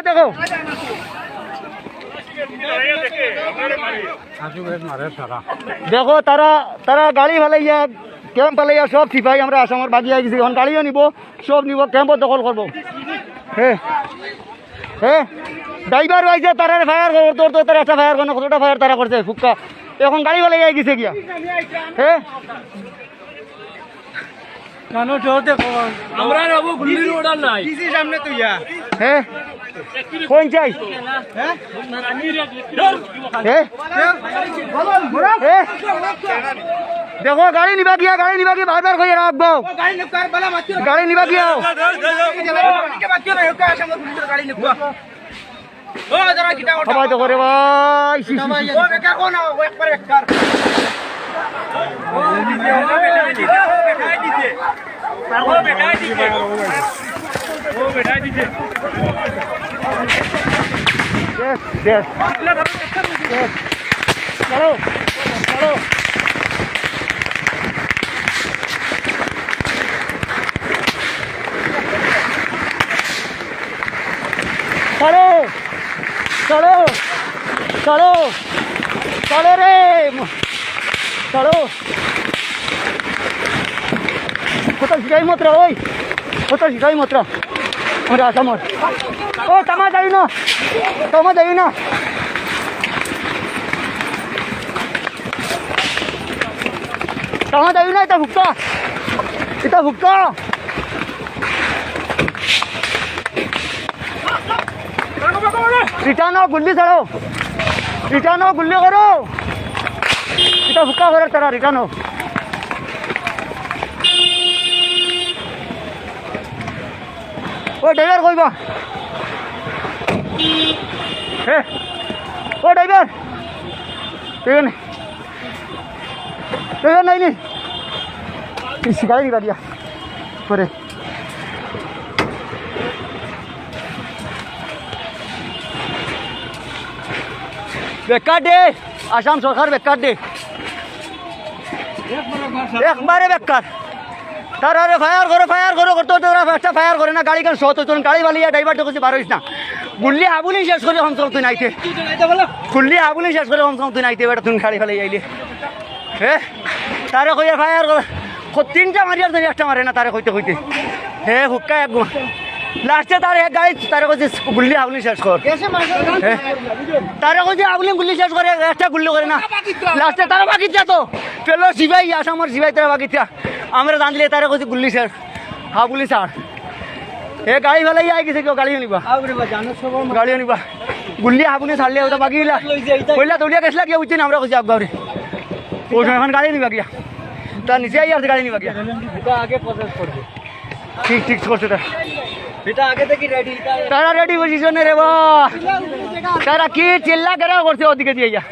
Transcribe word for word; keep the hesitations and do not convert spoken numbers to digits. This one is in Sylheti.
দেখো, দেখো, তারা, তারা গাড়ি ফালাইয়া, ক্যাম্প ফালাইয়া সব সিপাহী আমরা আসামর বাগিয়া গেছি। এখন গাড়িও নিব, সব নিব, ক্যাম্পও দখল করব। হে, হে, ড্রাইভার ভাই যে তারা ফায়ার করতো, তো তারা একটা ফায়ার করতো, কতটা ফায়ার তারা করছে, ফুক্কা। এখন গাড়ি ফালাইয়া গেছে গিয়া। হে, কানো জোর দে কম। আমরা যাবো, গুল্লির অর্ডার নাই। পিসি সামনে তুই যা। হে? কোন চাই? হে? হে? হে? দেখো, গাড়ি নিবা গিয়া, গাড়ি নিবা গিয়া, বারবার কইয়া রাখবো। গাড়ি নিবা গিয়া। ও, যারা কিতা করতা? সবাই তো করে ভাই, সি, সি, সি। ও, বেকার কোন, ও একবার বেকার। ও, বেটায় দিছে, ও, বেটায় দিছে। ও, বেটায় দিছে। Yes, yes. Yes. চলো, চলো। চলো, চলো, চলো, চলো রে, চলো। কোথায় শিখাই মাত্রা ওই? কোথায় শিখাই মাত্রা? আমরা আসামর। ও, তামা যাই না, তামা যাই না। তামা যাই না, এটা হুক্কা, এটা হুক্কা। রিটার্ন হও, গুল্লি ছাড়ো। রিটার্ন হও, গুল্লি করো। এটা হুক্কা করে তারা, রিটার্ন হও। ও ড্রাইভার কইবা? হে, ও ড্রাইভার, এখানে ড্রাইভার নাই নি? এই শিকারে নিবা দিয়া করে। বেকার দে, আসাম সরকার বেকার দে, একবারে বেকার। তারা আরে ফায়ার করো, ফায়ার করো, করতে করতে ওরা একটা ফায়ার করে না, গাড়ি কেন শর্ট হইতো না, গাড়ি বালিয়া ড্রাইভার তো কিছু বারোইস না। গুল্লি আবুলি শেষ করে হমসম তুই নাইতে। গুল্লি আবুলি শেষ করে হমসম তুই নাইতে, বেটা তুই গাড়ি ফালাই যাইলে। হে? তারে কইয়া ফায়ার করে। ক-, তিনটা মারিয়ার ধরি একটা মারে না, তারে কইতে কইতে। হে, হুক্কা এক গু-, লাস্টে তার এক গাড়ি, তারে কইছে গুল্লি আবুলি শেষ কর। হে? তারে কইছে আবুলি গুল্লি শেষ করে, একটা গুল্লি করে না। লাস্টে তারা বাকিটা তো। পেলো সিপাই, আসামর সিপাই তারা বাকিটা। আমরা জানলে তারে কইছে গুল্লি শেষ। হা, পুলিশ আর। এ গাড়ি ফালাই আই গেছে কেউ, গাড়ি নিবা। আও রে বা, জানো সব আমার গাড়ি নিবা। গুল্লি আগুনে ছাড়লে ওটা বাকি হইলা। লই যাই, তাই। কইলা দৌড়িয়া গেছলা গিয়া উঠছে না, আমরা কইছি আগাও রে। ওই সময় এখন গাড়ি নিবা গিয়া। তা নিচে আই আর গাড়ি নিবা গিয়া। এটা আগে প্রসেস করবে। ঠিক, ঠিক করছে তা। এটা আগে থেকে রেডি, এটা তারা রেডি পজিশনে রে বা। তারা কি চিল্লা গেরা করছে ওদিকে দিয়ে যা।